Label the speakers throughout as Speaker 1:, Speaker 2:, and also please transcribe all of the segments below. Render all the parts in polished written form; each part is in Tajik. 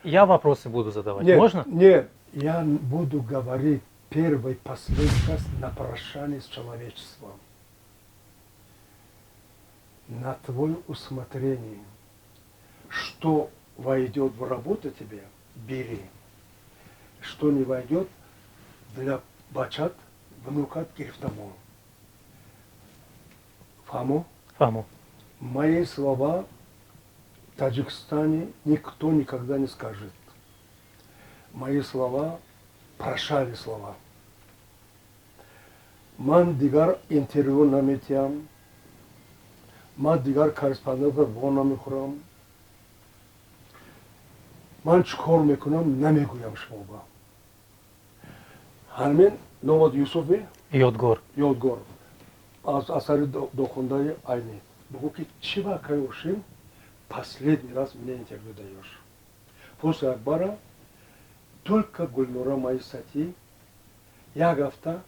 Speaker 1: Я вопросы буду задавать.
Speaker 2: Нет,
Speaker 1: можно?
Speaker 2: Нет, я буду говорить первый, последний раз на прощание с человечеством. На твое усмотрение, что войдет в работу тебе, бери. Что не войдет, для бачат, внукат гирифтамо. Фаҳмо?
Speaker 1: Фаҳмо.
Speaker 2: Мои слова в Таджикистане никто никогда не скажет. Мои слова прощали слова. Ман дигар интервью наметиҳам, ман дигар корреспондентро во намехӯрам. Ман чӣ кор мекунам, намегӯям шумоба. Ҳамин номад Юсуфи
Speaker 1: Ёдгор.
Speaker 2: Ёдгор аз асари дохундаи Айнӣ. Бугӯ ки чӣ вақт ошим, последний раз мне интервью даешь. После Акбара только Гульнора мои статьи, як ҳафта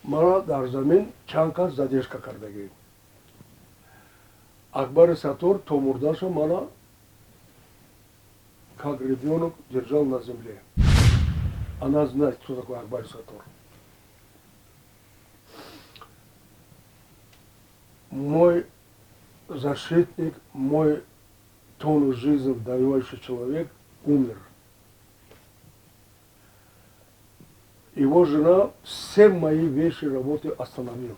Speaker 2: мара дар замин чанд кас задержка кардагӣ. Акбари Саттор то мурдаша мана как ребенок держал на земле. Она знает, кто такой Акбар Саттор. Мой защитник, мой тонну жизни дающий человек умер. Его жена все мои вещи, работы остановила.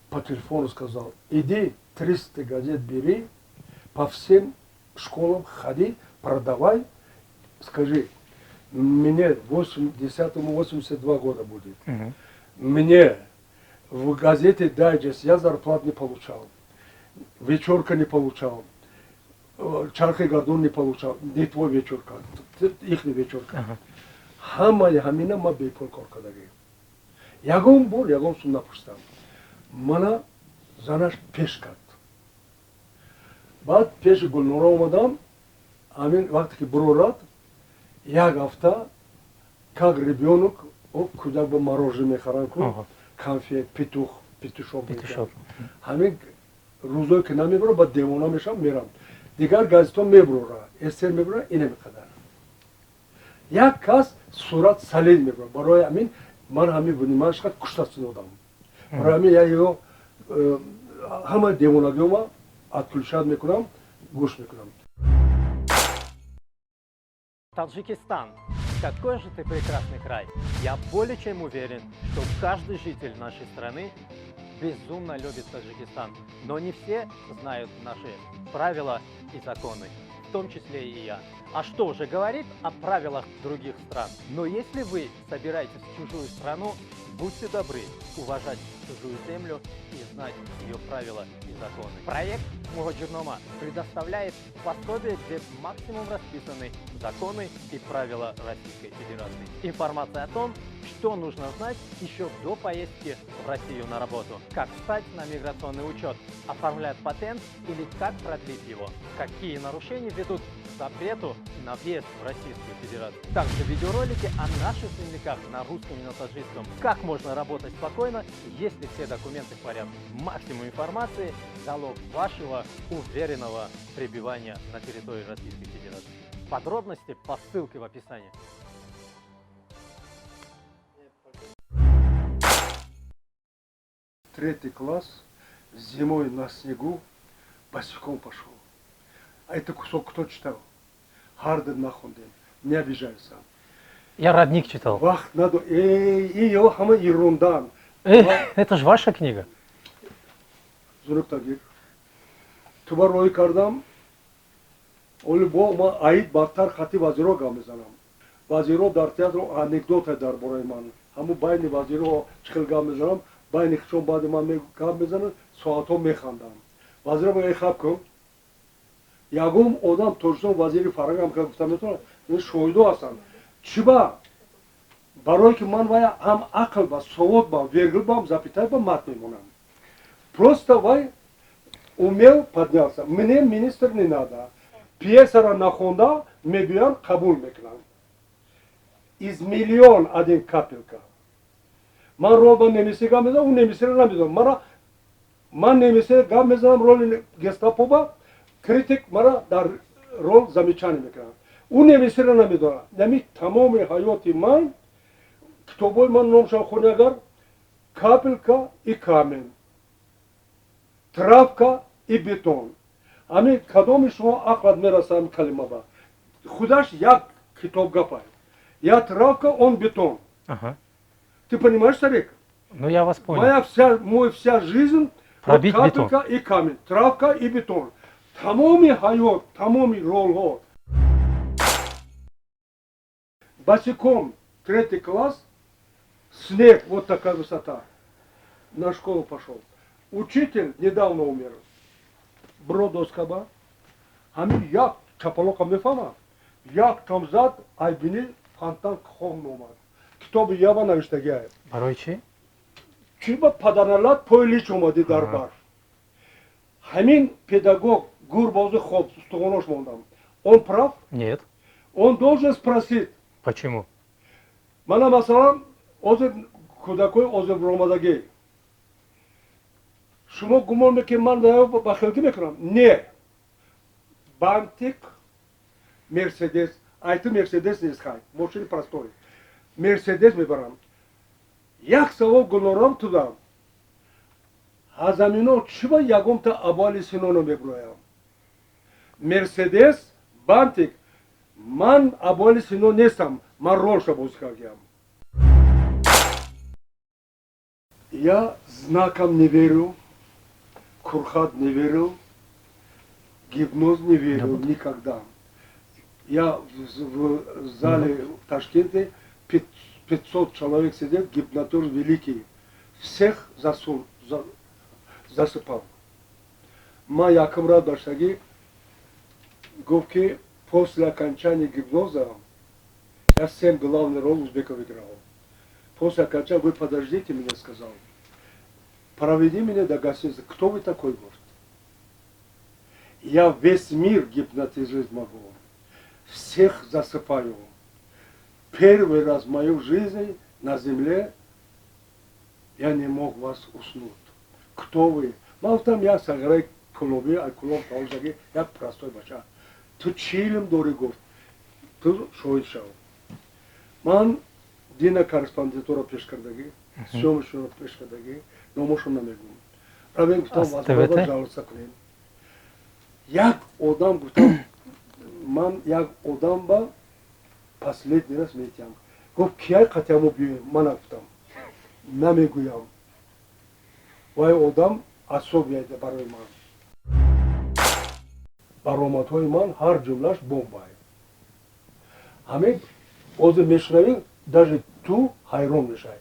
Speaker 2: По телефону сказал: иди 300 газет бери, по всем школам ходи, продавай, скажи, мне 80-му 82 года будет. Мне в газете «Дайджест» я зарплат не получал, вечерка не получал, Чархи Гардун не получал, не твой вечерка, их не вечерка. Ҳамаи ҳамина ма бепул кор кардагӣ. Ягон бор ягон сум напурсидам. Мана занаш пеш кард. Баъд пеши Гулнора омадам, ҳамин вақте ки бурорад, як ҳафта как ребенок, кӯдак ба мороженое мехаранд ку, конфет, петух, петушок.
Speaker 1: Петушок.
Speaker 2: Ҳамин рӯзое ки намебурад, ба девона мешавам, мерам. Дигар газетҳо мебурора, эсер мебурора, ина меқадар. Як кас сурат салил мебурад. Барои ҳамин ман ҳамин внимание шақад кушта синодам. Барои ҳамин я ё ҳама девонагиҳома отключать мекунам, гӯш мекунам.
Speaker 1: Таджикистан. Какой же ты прекрасный край. Я более чем уверен, что каждый житель нашей страны безумно любит Таджикистан. Но не все знают наши правила и законы, в том числе и я. А что уже говорит о правилах других стран? Но если вы собираетесь в чужую страну, будьте добры уважать чужую землю и знать ее правила и законы. Проект Муҳоҷирнома предоставляет пособие, где максимум расписаны законы и правила Российской Федерации. Информация о том, что нужно знать еще до поездки в Россию на работу. Как встать на миграционный учет, оформлять патент или как продлить его. Какие нарушения ведут к запрету на въезд в Российскую Федерацию. Также видеоролики о наших земляках на русском и на таджикском. Как можно работать спокойно, если все документы в порядке. Максимум информации – залог вашего уверенного пребывания на территории Российской Федерации. Подробности по ссылке в описании.
Speaker 2: Третий класс, зимой на снегу, босиком пошел. А это кусок кто читал? Харден нахондем. Не обижайся.
Speaker 1: Я «Родник» читал.
Speaker 2: Вақт надо. Эй, и ё ҳама ерунда.
Speaker 1: Это же ваша книга.
Speaker 2: Зурук тагир. Туба рой кардам. Оли бо ма аид бадтар хати вазиро гап мезанам. Вазиро дар театр анекдоте дар бораи ман. Ҳаму байни вазиро чӣ хел гап мезанам, байни хичон баъди ман гап мезанам, соатҳо механдам. Вазиро мегӯяд: хаб кун. Ягон одам Тоҷикистон вазири фарҳанг ҳам гуфта метавонад, шоҳидо ҳастанд. Чӣ ба? Барое ки ман вая ҳам ақл ба, савод ба, вергул ба, запятая ба мат мемонам. Просто вай умел подняться. Мне министр не надо. Пьесара нахонда мегӯянд, қабул мекунанд. Из миллион один капелька. Ман роба немисӣ гап мезанам, ӯ немисиро намедонам. Мара Ман немесе гап мезанам, роли гестапоба, критик мара дар рол замечание мекунад. Ӯ немесеро намедонад. Нами тамоми ҳаёти ман, китобҳои ман номшон хони, агар «Капелька и камень», «Травка и бетон», ҳамин кадоми шумо ақлат мераса? Ҳамин калима ба худаш як китоб гапай. Я травка, он бетон. Ты понимаешь, старик?
Speaker 1: Ну, я вас понял.
Speaker 2: Моя вся, мой вся жизнь вот
Speaker 1: Пробить бетон.
Speaker 2: Капелька и камень, травка и бетон. Тамоми ҳаёт, тамоми ролҳо. Босиком, третий класс, снег, вот такая высота. На школу пошел. Учитель недавно умер. Бродоскаба. Ҳамин як чапалоқа мефаҳмам. Як там зад, айбини фонтан хон омад. Китоби яба навиштагиае.
Speaker 1: Барои чӣ?
Speaker 2: Чӣ ба падарналат пои лич омадӣ дар барф. Ҳамин педагог гурбози хоб устухонош мондам. Он прав?
Speaker 1: Нет.
Speaker 2: Он должен спросить.
Speaker 1: Почему?
Speaker 2: Мана, масалан, ҳозир кӯдакои ҳозир баромадагӣ. Шумо гумон мекунед, ман бахилгӣ мекунам? Не. Бантик, Мерседес, айти Мерседес нест, хай, мошини простой. Мерседес мебарам. Як савол гулнорам тудам. Ҳазамино чӣ ба ягонта Абуали Синоно мебуроям? Мерседес, Бантик, ман Абуали Сино нестам, ман ролша бозӣ кардиам. Я знаком не верю, курхат не верю, гипноз не верю никогда. Я в зале в Ташкенте, 500 человек сидит, гипнотер великий. Всех засыпал. Ма якум ра доштагӣ гуфт, ки после окончания гипноза я семь главный роль узбеков играл. После окончания вы подождите меня, сказал. Проведи меня до гостиницы. Кто вы такой, говорит? Я весь мир гипнотизировать могу. Всех засыпаю. Первый раз в моей жизни на земле я не мог вас уснуть. Кто вы? Ман гуфтам, я сағираи кулоби, ай Кулоб таваллуд, як простой бача. Ту чӣ илм дорӣ, гуфт. Ту шоҳид шав. Ман дина корреспондентора пеш кардагӣ, съёмочныйро пеш кардагӣ, номошон намегӯм. Равем, гуфтам, вазбада жалоса кунем. Як одам, гуфтам, ман як одам ба последний раз метиҳам. Гуфт, кияй қатъиямо биёем? Мана, гуфтам, намегӯям. Вай одам асобияд барои ман. Баромадҳои ман ҳар ҷумлаш бомбае. Ҳамин ҳозир мешунавӣ, даже ту ҳайрон мешавӣ.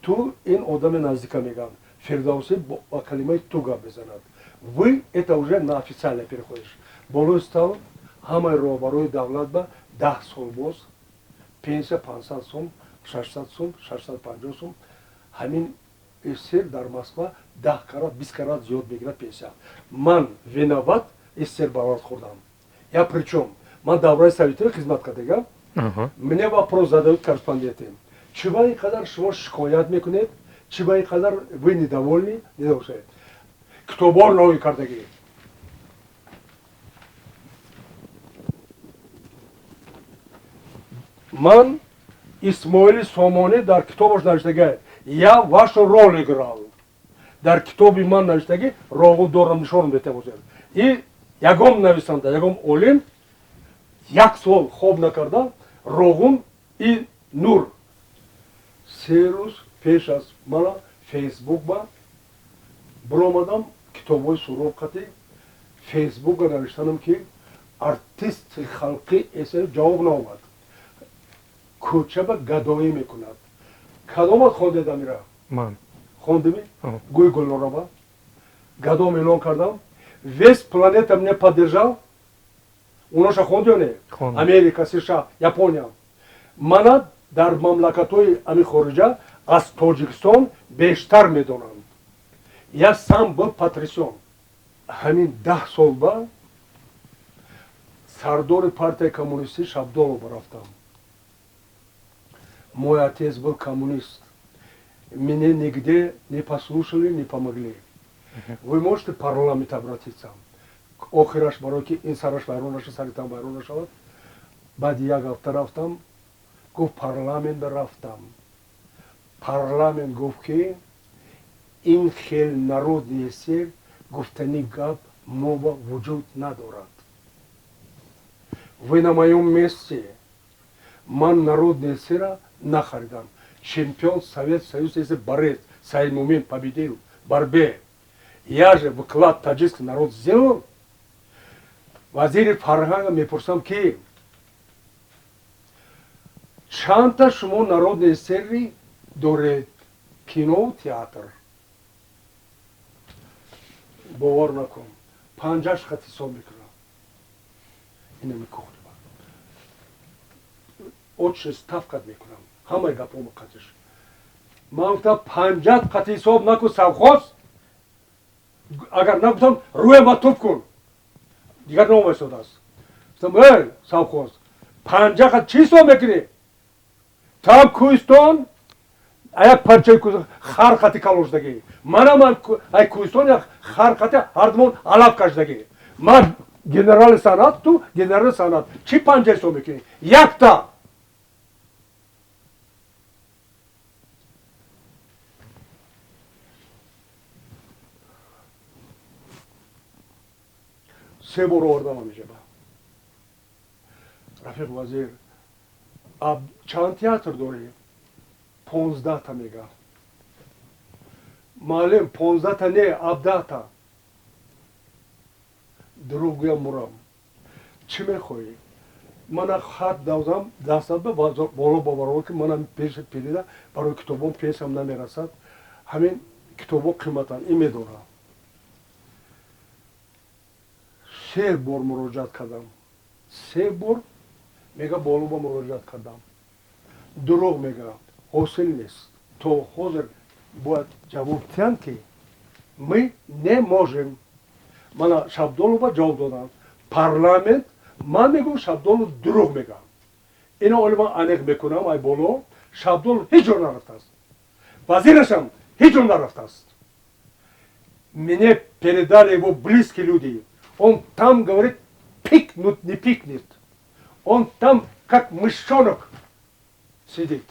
Speaker 2: Ту ин одами наздика мегӯям. Фирдавсӣ ба калимаи ту гап мезанад. Вы это уже на официально переходишь. Болои стол ҳамаи роҳбарои давлат ба 10 сол боз пенсия 500 сум, 600 сум, 650 сум. Ҳамин СССР дар Москва 10 карат, 20 карат зиёд мегирад пенсия. Ман виноват, СССР баровард хӯрдам. Я причем? Ман давраи советиро хизмат кардагам. Мне вопрос задают корреспонденты. Чӣ ба ин қадар шумо шикоят мекунед? Чӣ ба ин қадар вы недовольны? Недовольны. Китобҳо роҳӣ кардагӣ. Ман Исмоили Сомонӣ дар китобаш навиштагӣ, я вашу роль играл. Дар китоби ман навиштагӣ, роғу дорам, нишон метавозед. И ягон нависанда, ягон олим як сол хоб накарда Роғун и Нур. 3 рӯз пеш аз мана Фейсбук ба биромадам, китобҳои Суроб қати Фейсбука навиштанам, ки артисти халқӣ эсе ҷавоб наомад. Кӯча ба гадоӣ мекунад. Кадомат хондед амира?
Speaker 1: Ман.
Speaker 2: Хондими? Гӯй Гулнораба. Гадом эълон кардам. Весь планета мне поддержал. Уноша хонди ё не? Америка, США, Япония. Мана дар мамлакатҳои ами хориҷа аз Тоҷикистон бештар медонанд. Я сам был потрясен. Ҳамин 10 сол ба сардори партияи коммунистӣ Шабдолов рафтам. Мой отец был коммунист. Меня нигде не послушали, не помогли. Вы можете парламент обратиться. Охираш, барое ки ин сараш вайрон наша, саритам вайрон нашавад. Баъди як ҳафта рафтам, гуфт, парламент рафтам, парламент гуфт, ки ин хел народный СССР гуфтани гап моба вуҷуд надорад. Вы на моем месте, ман народный СССРа нахаридам. Чемпион Совет Союз, если борец Саид Мумин победил в борьбе, я же вклад таджикский народ сделал. Вазири фарҳанга мепурсам, ки чандта шумо народный СССРи доред, кино, театр? Бовар накун, панҷаш хат ҳисоб мекунам. Инами кухни очный ставкат мекунам, ҳамаи гапома қатиш. Ман гуфтам, панҷат қати ҳисоб накун, совхоз. Агар нагуфтам, рӯяма туф кун, дигар номайсодааст. Гуфтам, эй совхоз, панҷа қат чӣ ҳисоб мекунӣ? Там кӯҳистон, як парчаи хар қати калон шудагӣ, манам ай кӯҳистон, як хар қати, ҳардумон алаф кашидагӣ. Ман генерали санъат, ту генерали санъат, чӣ панҷа ҳисоб мекунӣ? Якта се бор овардам ҳамеҷаба. Рафиқ вазир, чанд театр дорӣ? 15-та мега. Маълим, 15-та не, 17-та. Дурӯғ гӯям, мурам. Чӣ мехоҳӣ? Мана хат давзам дастат ба боло боварова, ки манам пеши пирида барои китобон песам намерасад. Ҳамин китобо қиматанд, ин медорам. Се бор муроҷиат кардам, се бор мега, боло ба муроҷиат кардам. Дурӯғ мега, ҳосил нест. То ҳозир бояд ҷавоб диҳанд, ки мы не можем. Мана Шабдолова ҷавоб доданд парламент. Ман мегӯм, Шабдолов дурӯғ мегӯям. Ино оли ман аниқ мекунам, ай боло Шабдолов ҳеҷ ҷо нарафтааст, вазирашам ҳеҷ ҷо нарафтааст. Мне передали его близкие люди, он там, говорит, пикнуть не пикнет, он там как мышонок сидит.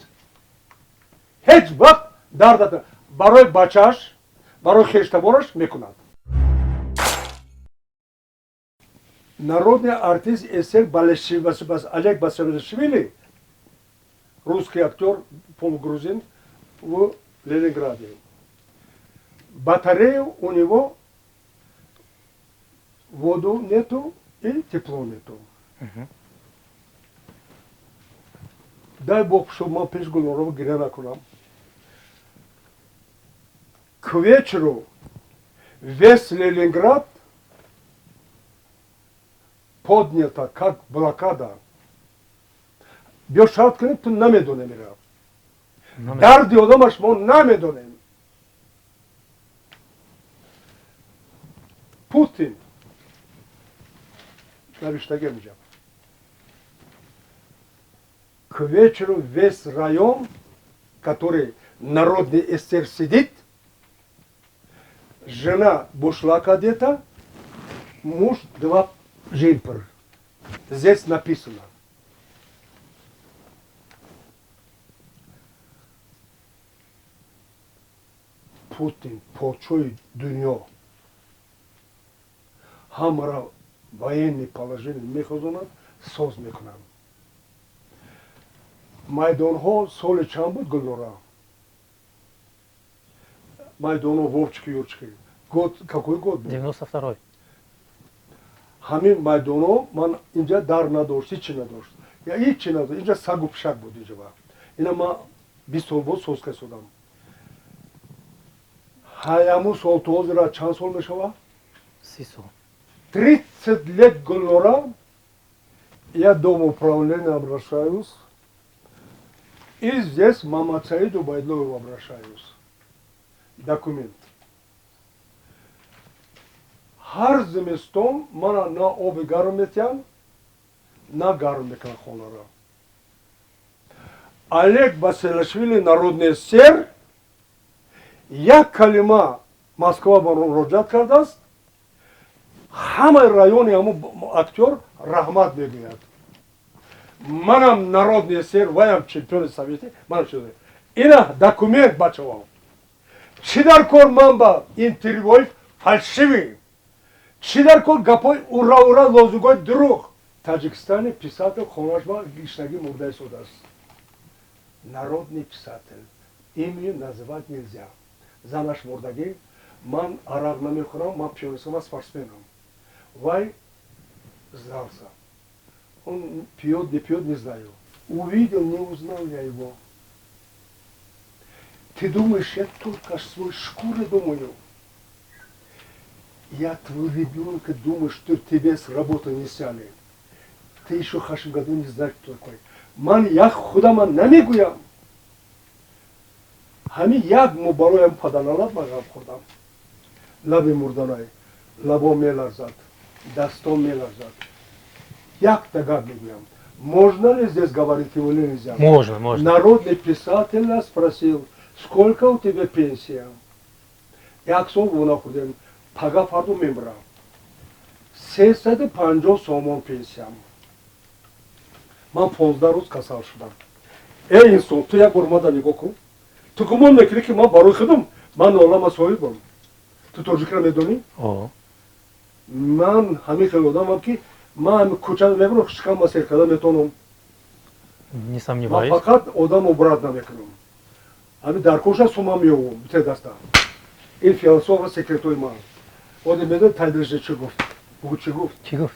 Speaker 2: Ҳеҷ вақт дардата барои бачааш, барои хештабораш мекунад. Народный артист СССР Олег Басилашвили, русский актер, полугрузин, в Ленинграде. Батарею у него, воду нету и тепло нету. Дай Бог, чтобы ман пеш Гулнорова гиря накунам. К вечеру весь Ленинград поднята, как блокада. Биё шарт кунем, ту намедонем ира. Дарди одамаш мо намедонем. Путин навиштаги миҷа. К вечеру весь район, который народный СССР сидит, жена бушлак одета, муж два жемпер. Здесь написано. Путин, подшои дунё, ҳамаро военный положение мехозонад, соз мекунанд. Майдонҳо соли чанд буд, Гулнора? Майдонҳо, Вовчики, Юрчики. Год, какой год был?
Speaker 1: 92-й.
Speaker 2: Ҳамин майдонҳо ман инҷа дар надошт, ҳичи надошт. Я ҳичи надошт. Инҷа сагу пишак буд инҷа ба. Ина ман 20 сол боз соз касодам. Ҳаяму сол то ҳозира чанд сол мешавад?
Speaker 1: 30 сол.
Speaker 2: 30 лет, Гулнора, я дом управления обращаюсь. И здесь Мамацаиду Байдлоеву обращаюсь. Документ. Ҳар зимистон мана на оби гарм метиҳанд, на гарм мекунанд хонаро. Олег Басилашвили, народный СССР, як калима. Москва ба муроҷиат кардааст. Ҳамаи райони ҳамун актёр раҳмат мегӯяд. Манам народный СССР, ваям чемпиони советӣ, манам чиз. Ина документ, бачаҳо. Чӣ дар кор ман ба интервюҳои фальшивый? Чӣ дар кор гапҳои ура ура, лозунгҳои дурӯғ? Таҷикистони писатель хонаш ба гишнагӣ мурда истодааст. Народный писатель, имя называть нельзя, занаш мурдагӣ. Ман арақ намехӯрам, ман пиёнистам, ман спортсменам. Вай сдался, он пьет, не пьет, не знаю. Увидел, не узнал я его. Ты думаешь, я только о своей шкуре думаю? Я твой ребенка думаю, что тебе с работы не сняли. Ты еще в хашем году не знаешь, кто такой. Ман як худама намегӯям. Ҳамин як моҳ бароям паданалат ман ғам хӯрдам. Лаби мурданай, лабо меларзад, дастон меларзад. Якта гап мегӯям. Можно ли здесь говорить его или нельзя?
Speaker 1: Можно, можно.
Speaker 2: Народный писатель нас спросил: сколько у тебя пенсия? Як сол гуна хӯрдем, пага фардо мемрам. 350 сомон пенсиям. Ман 15 рӯз касал шудам. Эй инсон, ту як бор мада нигоҳ кун. Ту гумон мекунӣ, ки ман барои худам, ман олама соҳибам. Ту тоҷикро медонӣ?
Speaker 1: О.
Speaker 2: Ман ҳамин хел одамам, ки ман ҳами кӯча мебарам, шикамма сер карда метавонам.
Speaker 1: Не
Speaker 2: Ман
Speaker 1: сомневаюсь.
Speaker 2: фақат одам обрат намекунам. Ҳамин дар коша сума меёвам, бите даста. Ин философа секретои ман. Оде медони, тайдирше чӣ гуфт? Бугу, чӣ гуфт?
Speaker 1: Чӣ гуфт?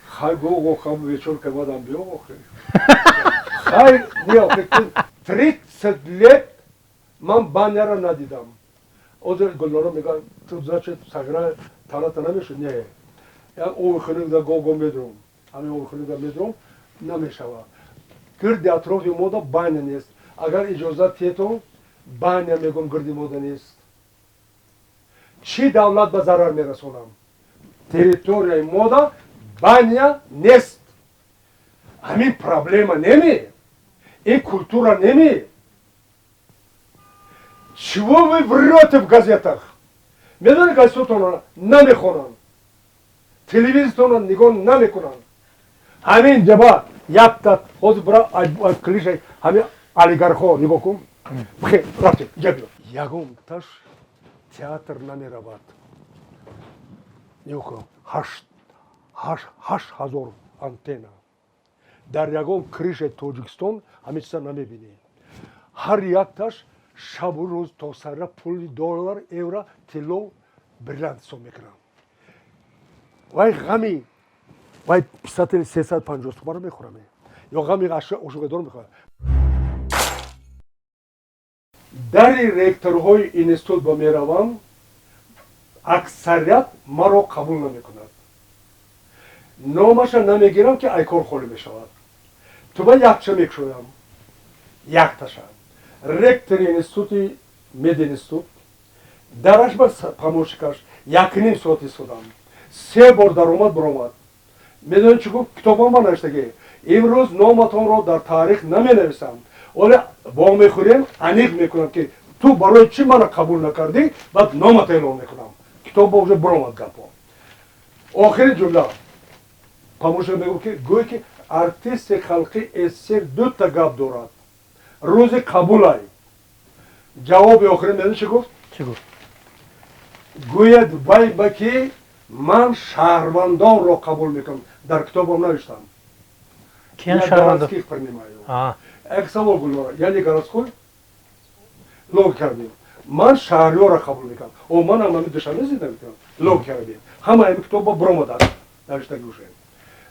Speaker 2: Хай гу, хам вечор камадам биё охи. Хай, не, охи, 30 лет ман баняра надидам. Озир Гулнора мега, ту, значит, сагра таната намешуд? Не. Я ови хунук да го медром. Ҳамин ови хунук да медром, намешава. Гирди атрофи мода баня нест. Агар иҷозат тието, баня мегум, гирди мода нест. Чӣ давлат ба зарар мерасонам? Территорияи мода баня нест. Ҳамин проблема неми? Ин культура неми? Чего вы врете в газетах? Медони, газетотонро намехонанд, телевизортонро нигоҳ намекунанд. Ҳамин ҷаба якта ҳозир бира крышаи ҳамин олигархҳо нигоҳ кун. Бихе, рафте, ҷа биё. Ягонташ театр намеравад. Нигоҳ кун, 8000 антенна. Дар ягон крышаи Тоҷикистон ҳамин чиза намебинӣ. Ҳар якташ шабу рӯз то сара пули доллар, евро, тилло, бриллиант ҳисоб мекунанд. Вай ғами вай писатели 350 сомаро мехӯраме ё ғами ошуғедор мехӯрам. Дари ректорҳои институт ба меравам, аксарият маро қабул намекунад. Номаша намегирам, ки айкор холӣ мешавад. Ту ба якча мекушоям, якташа. Ректори институти мединститут дараш ба помощникаш якним соат истодам. Се бор даромад, баромад. Медонед, чӣ гуфт? Китобам ба навиштагӣ: имрӯз номатонро дар таърих наменависам, оле вомехӯрем, аниқ мекунам, ки ту барои чӣ мана қабул накардӣ, баъд номата эълон мекунам. Китобба уже баромад гапо. Охири ҷумла помощник мегӯ, ки гӯй, ки артисти халқи СССР дута гап дорад рӯзи қабулай. Ҷавоби охирин медонӣ, чӣ гуфт?
Speaker 1: Чӣ гуфт?
Speaker 2: Гӯяд вай ба ки ман шаҳрвандонро қабул мекунам, дар китобам навиштам.
Speaker 1: Киян шаҳрвандон?
Speaker 2: Городских принимаю. Як савол, Гулнора, я не городской? Логика бин, ман шаҳриёро қабул мекунам. О, манам ҳами Душанбе зиндагӣ мекунам. Логика бин, ҳама ами китобба биромадааст, навиштаги уже.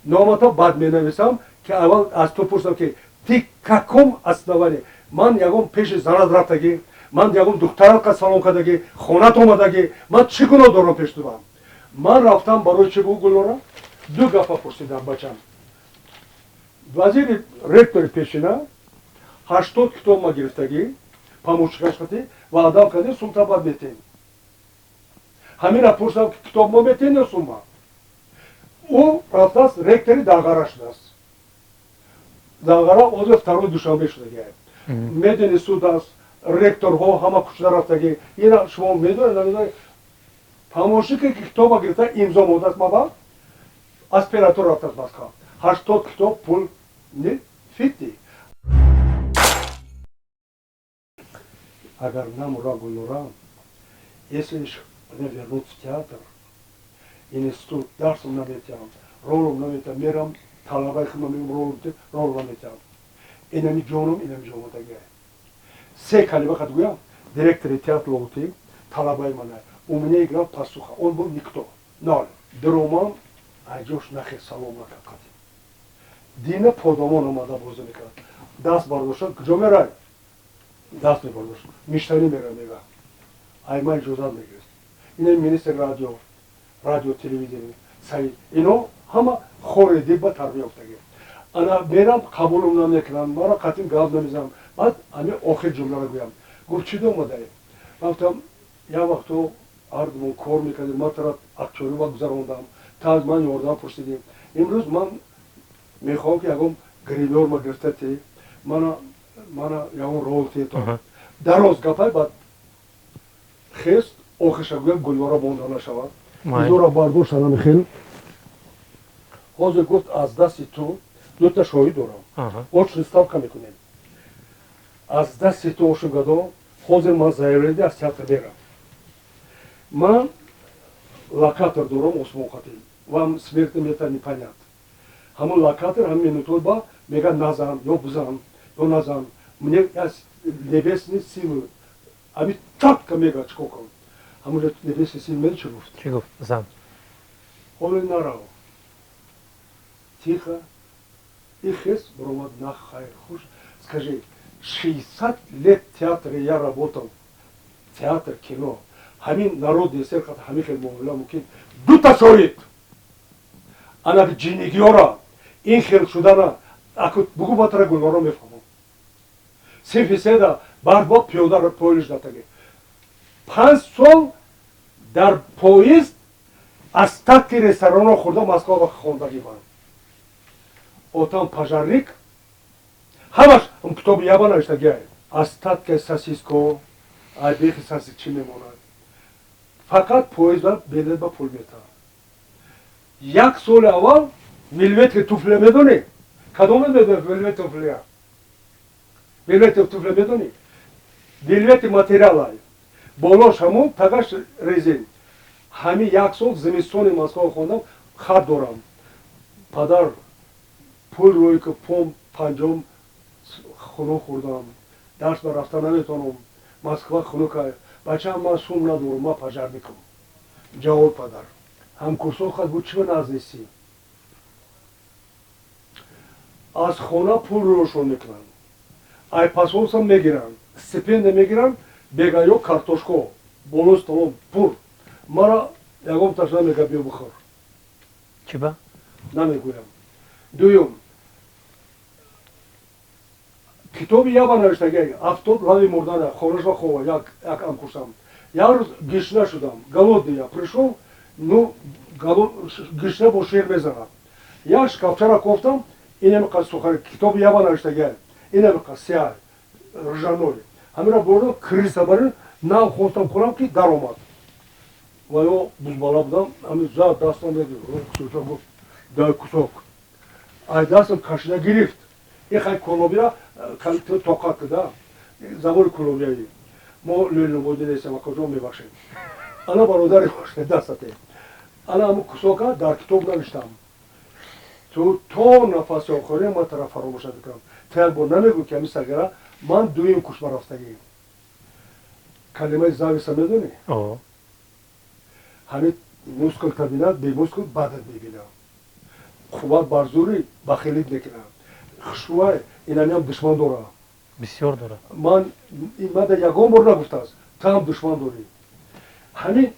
Speaker 2: Номата баъд менависам, ки аввал аз ту пурсам, ки ты каком основании? Ман ягон пеши занат рафтагӣ? Ман ягон духтарат қа салом кардагӣ, хонат омадагӣ? Ман чӣ гуноҳ дорам пеш тувам? Ман рафтам, барои чӣ, бугу, Гулнора, ду гапа пурсидам, бачам. Вазири ректори пешина 80 китоб ма гирифтагӣ, помощникаш хати ваъдам кардем, сумта бад метем. Ҳамина пурсам, ки китоб мо метем ё сума? Ӯ рафтааст, ректори Данғара шудааст. Данғара озир второй Душанбе шудагиа. Мединститут аст. Ректорҳо ҳама кушта рафтагӣ. Ина шумо медонед, намедонед, помощнике ки китоба гирифта, имзо мондааст, маба аспиратура рафтааст Москва. 80 китоб пул не фити. Агар намура Гулнора, если меня вернут в театр, институт, дарсом наметиҳам, ролом наметиҳам, мерам талабаи худам мегӯм, рол, рол наметиҳам. Инами ҷоном, инами ҷомадагия. Се калима хат гӯям: директори театр Лоҳутӣ талабаи мана, у меня играл пастуха, он был никто, ноль. Даромам айҷош нахе салом накард, қатӣ дина подамон омада бозӣ мекард, даст бардошта, куҷо мерай? Даст мебардошт, миштанӣ мера, мега, ай ман иҷозат мегирифт. Ина министр радио телевидение Саид, ино ҳама хори дибба тарбия ёфтагӣ. Ана мерам, қабулум намекунанд, мара қатъин гап намезанам. Баъд ами охир ҷумларо гӯям. Гуфт: «Чӣ омадаи?» Ман гуфтам: «Як вақто ҳардумон кор мекардем, ман тара актёрӣ ва гузарондам, та аз ман ёрдам пурсидем. Имрӯз ман мехоҳам, ки ягон гримёр ма гирифта те, мана ягон рол тето». Дароз гапай, баъд хест. Охирша гӯям, Гулнора монда нашавад. Изора бардошт, анами хел ҳозир гуфт: «Аз дасти ту дута шоҳид дорам, очный ставка мекунем. Аз дасти ту оши гадо ҳозир ман заявление аз театр мерам. Ман локатор дорам, осмон қатӣ вам смертный мета непонят. Ҳамон локатор ҳамин минутҳо ба мега назан ё бузан ё назан, мне небесные силы ами чётко мега, чикор кун?» Ҳамон небесные силы меди чӣ гуфт?
Speaker 1: Чӣ гуфт? Зан.
Speaker 2: Ҳоло нарав, тихо. И хес буромад, на хайр хуш. Скажи, 60 лет театре я работал, театр, кино, ҳамин народный серхат ҳамин хел муомила мумкин? Дута шоҳид. Ана ҷинигиёра ин хел шудана аку бугу батара Гулноро мефаҳмам. Синфи седа барбо пиёда поезд рафтагӣ, 5 сол дар поезд остатки ресторанро хӯрда, Москва ба хондагӣ. Ман отам пожарник, ҳамаш китоби яба навиштагиай. Остатка сосиско, айбехи сосис чӣ мемонад, фақат поезд ба билет ба пул метаҳад. Як соли аввал вельветки туфля медонӣ? Кадом медонӣ вельвет туфля? Вельвет туфля медонӣ? Вельвети материалай, болош ҳамун, тагаш резин. Ҳами як сол зимистони Москва хондам. Хат дорам: «Падар, пул рӯй ки, пом панҷом хунук хӯрдам, дарс ба рафта наметавонам, Москва хунукай. Бачаам, ман сум надорам, ман пожарникам». Ҷавоб падар ҳамкурсон хат буд: «Чӣ наз нестӣ?» Аз хона пул рӯшон мекунанд, ай пасонсам мегиранд, стипендия мегиранд, бегаё картошко боло столом пур, мара ягон таш намега: «Биё бихӯр».
Speaker 1: Чиба?
Speaker 2: Намегӯям. Дуюм, китоби яба навиштагӣ, 70 лави мурдана хонашва хова. Як ҳамкурсам, як рӯз гишна шудам, голодный я пришёл, ну гишна бо шер мезанад. Як шкафчара кофтам, инамиқа сухари, китоби яба навиштагӣ, инамиқа сиа ржаной, ҳамира бурдам, крыса барин нав хостам хӯрам, ки даромад ва ё бузбала будам, ҳами зад дастам, гуфт: «Дай кусок». Ай дастам кашида гирифт. Ихай колобира тоқат куда, забони колобияи мо лӯлнободӣ нестем, акоҷон, мебахшед. Ана бародари дастате, ана ҳамун кусока дар китоб навиштам. Ту то нафаси охирин ман тараф фаромӯш намекунам. Ту як бор намегӯ, ки ҳами сагара ман дуюм кушба рафтагӣ. Калимаи зависть а медонӣ? Ҳамин мускул та бинад, бемускул бадат мебинад. Қувват барзури бахилит мекунад. Хушвай инамиам душман дора.
Speaker 1: Бисёр дорад.
Speaker 2: Ман мада ягон бор нагуфтааст: «Ту ҳам душман дорӣ». Ҳамин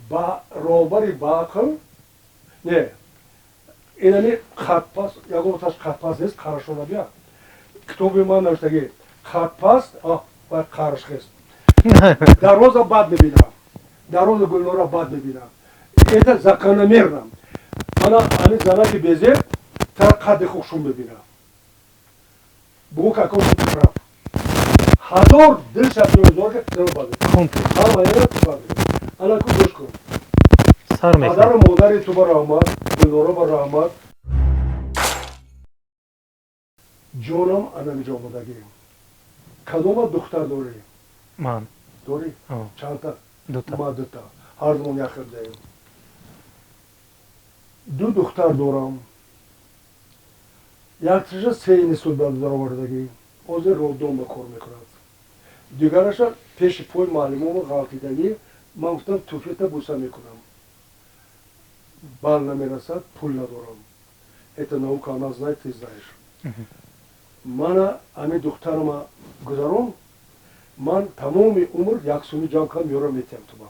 Speaker 2: баробари баақл не, инами хатпас, ягон таш хатпас нест. Қарашона бия, китоби ман навиштагӣ хатпас ва қарашхест. Дарвоза бад мебинам, дарвоза Гулнора бад мебинам. Это закономерно. Ана ами занаки безеб та қадди хушум мебинам. Бугу какой ты прав. Ҳазор дилша беозор ки.
Speaker 1: Комплекс.
Speaker 2: Ҳама ана ку, гӯш кун.
Speaker 1: Сар.
Speaker 2: Падару модари ту ба раҳмат, Гулнора ба раҳмат. Ҷонам, анамиҷо омадагӣ. Кадома духтар дорӣ?
Speaker 1: Ман?
Speaker 2: Дорӣ? Чандта?
Speaker 1: Дута.
Speaker 2: Ма дута, ҳар думон як хел даем. Ду духтар дорам. Якташа се институт даровардагӣ, ҳозир роддом ба кор мекунад. Дигараша пеши пои муаллимома ғалтидагӣ. Ман гуфтам, туфлита буса мекунам, бал намерасад, пул надорам. Это наука, она знает, ты знаешь. Мана ами духтарама гузарон, ман тамоми умр як суми ҷамъ кардам, меёрам, метиҳам туба.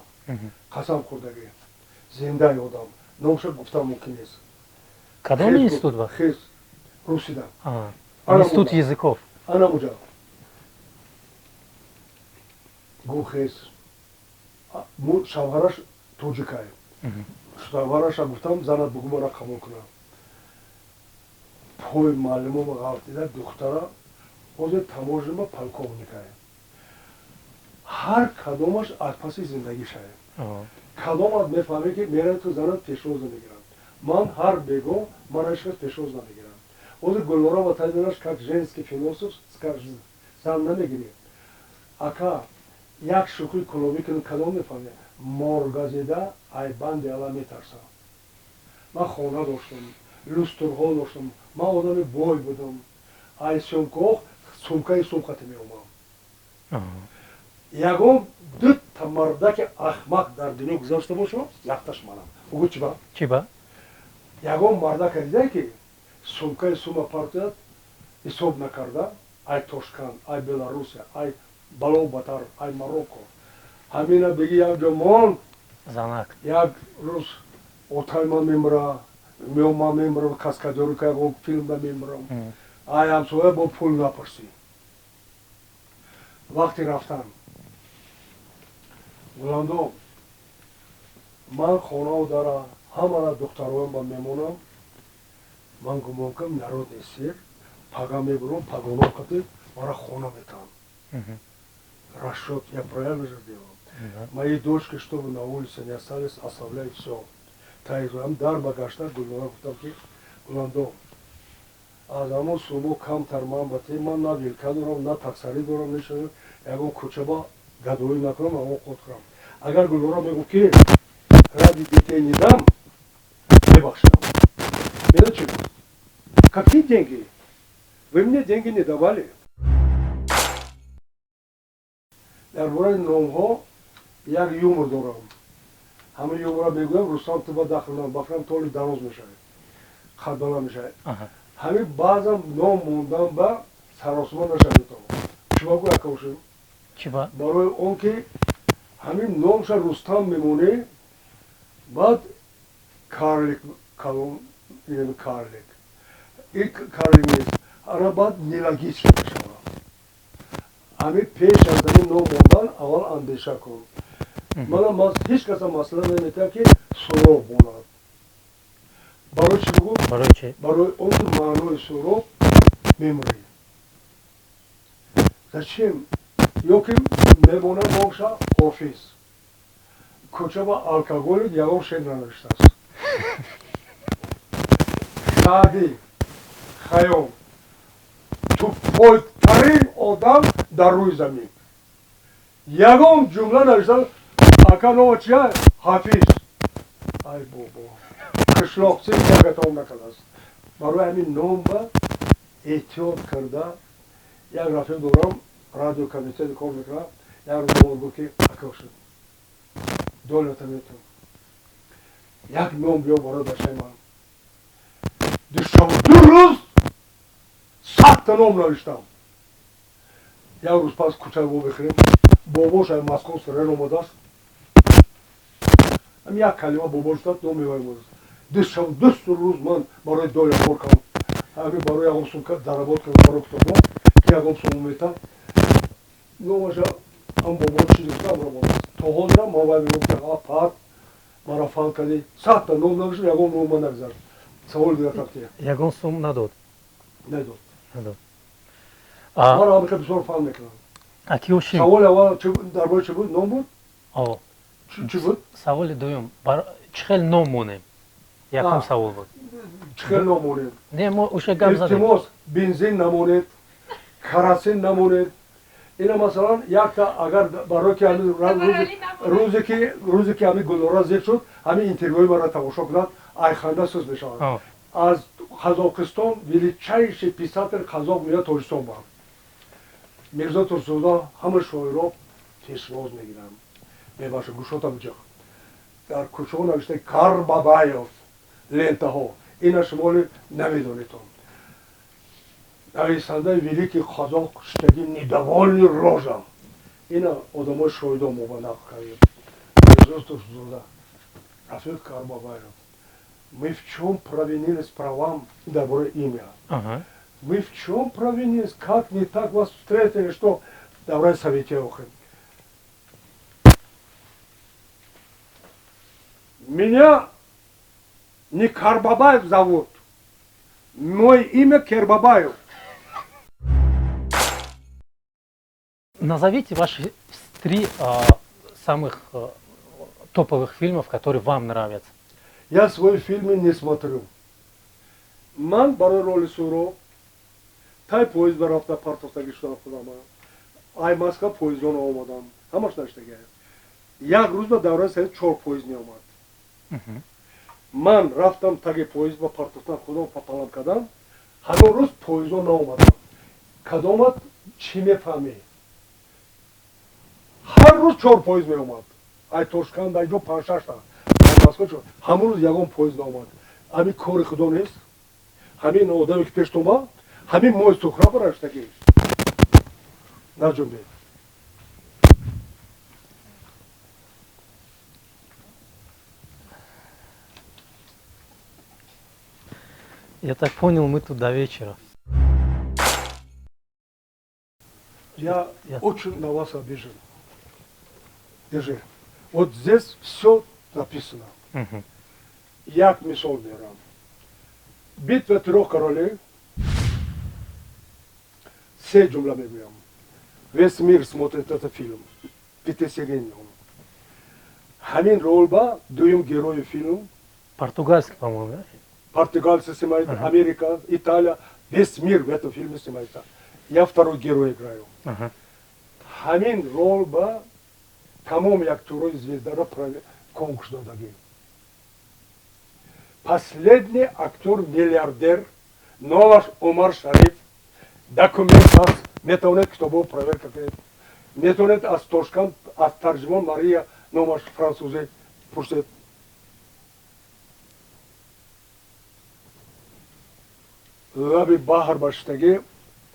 Speaker 2: Қасам хӯрдагӣ, зиндаи одам, номша гуфтан мумкин нест.
Speaker 1: Кадом институт ба?
Speaker 2: Хез русида.
Speaker 1: Институт языков.
Speaker 2: Ана муҷа гуфт, хез. Шавҳараш тоҷикай. Шавҳараша гуфтам, занат бугу, мара қабул кунам. Пои муаллимома ғалтида, духтара ҳозир таможима полковникай. Ҳар кадомаш аз паси зиндагишае. Кадомат мефаҳме, ки меравӣ ту, занат пешвоз намегиранд. Ман ҳар бего мана ҳеч кас пешвоз намегиранд. Ҳозир Гулнора ватанаш как женский философ скажет: зан намегирӣ, ака. Як шӯхи кулобӣ кунем, кадом мефаҳме? Моргазида ай банди ала метарсам. Ман хона доштам, люстрҳо доштам, ман одами бой будам. Ай съёмкаҳо сумкаи сумкате меомам. Ягон дута мардаки ахмақ дар дунё гузашта бошам, якташ манам. Угу, чиба?
Speaker 1: Чиба?
Speaker 2: Ягон мардака дидае, ки сумкаи сума партояд, ҳисоб накарда, ай Тошканд, ай Беларусия, ай бало батар, ай Марокко, ҳамина беги, як ҷо мон.
Speaker 1: Занак.
Speaker 2: Як рӯз отай ман мемра, меом, ман мемрам, каскадёрӣ ка, ягон филмда мемрам, ай ҳамсоя бо пул напурсӣ. Вақти рафтан, Гуландом, ман хонау дара ҳамара духтароям ба мемонам. Ман гумон кардам, народный цирк, пага мебурам, пагоно қати мара хона метаҳам. Расчет я правильно же сделал? Мои дочки, чтобы на улице не остались, оставляй все. Таизам дар ба гашта Гулнора гуфтам, ки Гуландом, аз ҳамон сумо камтар ман ба те, ман на вилка дорам, на таксарӣ дорам, нешавам, ягон кӯча ба гадоӣ накунам, ҳамон қот кунам. Агар Гулнора мегуфт, ки ради детей не дам, мебахшам. Медонӣ чӣ? Какие деньги? Вы мне деньги не давали. Дар бораи номҳо як юмор дорам. Ҳамин юморро мегӯям, Рустам, ту ба дахл бахрам, толи дароз мешавад, қадбаланд мешавад. Ҳамин баъзан ном мондан ба саросима нашавед. Чиба гӯ, акавшем?
Speaker 1: Чиба?
Speaker 2: Барои он ки ҳамин номша Рустам мемонӣ, баъд карлик калон, карлик и карлик нест, ана баъд нелогично мешавад. Ҳамин пеш аз ҳамин ном мондан аввал андеша кун. Мана ҳеҷ каса масъала наметиҳам, ки Суроб монад. Барои чӣ бигӯ?
Speaker 1: Барои чӣ?
Speaker 2: Барои он ки маънои Суроб мемурӣ. Зачем? Ё ки мемонад номша Ҳофиз, кӯча ба алкоголик, ягон шеър нанавиштааст. Саъдӣ, Хайём, тупойтарин одам дар рӯи замин, ягон ҷумла навишта. Ака, нома чия? Ҳафиз. Ай бобо, қишлоқ сигатом накардааст. Барои ҳамин ном ба эҳтиёт карда. Як рафиқ дорам, радио комитет кор мекунам. Як рӯз ба гуфт, ки ака, шуд долята метон, як ном биё барои бачаи ман. 2 рӯз 100-та ном навиштам. Як рӯз пас кӯчаи во бихӯрем, бобош ай Московский район омадааст. Ҳам як калима бобош дад, номи вай омадааст. 2 рӯз ман барои доля кор кардам, ҳамин барои ягон сум заработка кардам, барои китобҳо, ки ягон сум метам. Номаша ҳам бобо чизи гуфта, амро мондааст. То ҳозирам ман вай мегӯям, ки а пат мара фан кардӣ, 100-та ном навиштам, ягон ном ман нагузашт. Саволи дигар тафтия.
Speaker 1: Ягон сум надод?
Speaker 2: Надод.
Speaker 1: Надод.
Speaker 2: Мара ҳамиқа бисёр фан мекунам.
Speaker 1: Аки Ошим.
Speaker 2: Саволи аввал дар бораи чӣ буд? Ном буд?
Speaker 1: О.
Speaker 2: Чӣ буд?
Speaker 1: Саволи дуюм. Чӣ хел ном монем? Якум савол буд.
Speaker 2: Чӣ хел ном монем?
Speaker 1: Не, мо уша гап задем.
Speaker 2: Илтимос, бензин намонед, карасин намонед. Ина масалан якта агар барои ки рӯзе ки ҳамин Гулнора зиқ шуд, ҳамин интервюи маро тамошо кунад, айханда сӯз мешавад. Аз Қазоқистон величайший писатель қазоқ меояд Тоҷикистон ба. Мирзо Турсунзода ҳама шоиро пешвоз мегиранд. Мебаша гӯшотам ҷиқ. Дар кӯчаҳо навишта Карбабаев лентаҳо. Ина шумоли намедонедон. Нависандаи великий қазоқ штаги недовольный рожа. Ина одамои шоҳидон мо ба нақл кардем. Мирзо Турсунзода, Рафиқ Карбабаев. Мы в чем провинились правам дар бораи имя? Мы в чем провинились? Как не так вас встретили, что давай совете охрен. Меня не Карбабаев зовут. Мое имя Кербабаев.
Speaker 1: Назовите ваши 3 самых топовых фильмов, которые вам нравятся.
Speaker 2: Я свои фильмы не смотрю. Ман барои роли Суро, тай поезд барафта партофтаги шудам худама. Ай Москва поездон омадам. Ҳамаш наштага. Як рӯз ба давраи совет 4 поезд меомад. Ман рафтам таги поезд ба партофтан худам папалам кардам. Ҳамон рӯз поездон наомадам. Кадомат чӣ мефаҳмӣ? Ҳар рӯз 4 поезд меомад. Ай Тошканд, ай ҷо 5-6 та. Москва чор. Ҳамон рӯз ягон поезд наомад. Ҳамин кори худо нест. Ҳамин одаме ки пештон ба, ҳамин мои сухра бараштаги. Наҷунбед.
Speaker 1: Я так понял, мы тут до вечера.
Speaker 2: Я очень на вас обижен. Держи. Вот здесь все написано. Як мисол берам. Битва трех королей. Се ҷумла мегӯям. Весь мир смотрит этот фильм. Пятисерийный он. Ҳамин рол ба дуюм герои фильм.
Speaker 1: Португальский, по-моему, да?
Speaker 2: Португальцы снимают, Америка, Италия. Весь мир в этом фильме снимается. Я второй герой играю. Ҳамин рол ба тамоми актёрои звездара конкурс додагӣ. Последний актер миллиардер номаш Омар Шариф. Документ аст, метавонед китобҳо проверка кунед. Метавонед аз Тошканд, аз тарҷумон Мария номаш французе пурсед. Лаби баҳр баштагӣ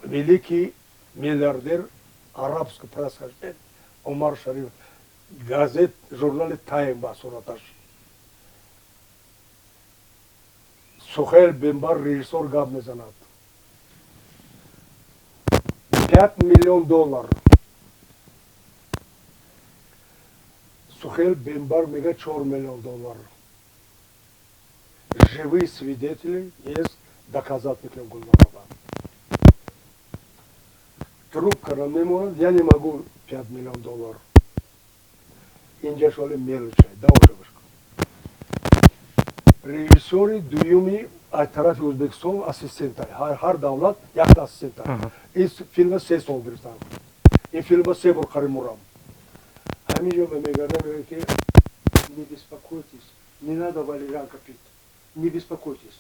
Speaker 2: великий миллиардер арабского происхождения Омар Шариф. Газет, журнали Тайм ба сураташ. Сухайл Бембар режиссер гап мезанад. 5 миллион доллар. Сухайл Бембар мега 4 миллион доллар. Живые свидетели есть, доказать мекунем Гулнорова. Трубка намемонад, я не могу 5 миллион доллар. Инҷа шоли мелочай, давоша бошкун. Режиссёри дуюми аз тарафи Ӯзбекистон ассистентай. Ҳар давлат якта ассистентай. Ин филма 3 сол гирифтам. Ин филма 3 бор қариб мурам. Ҳамин ҷо мегардам, мегӯям ки не беспокойтесь, не надо валерьянка пить, не беспокойтесь.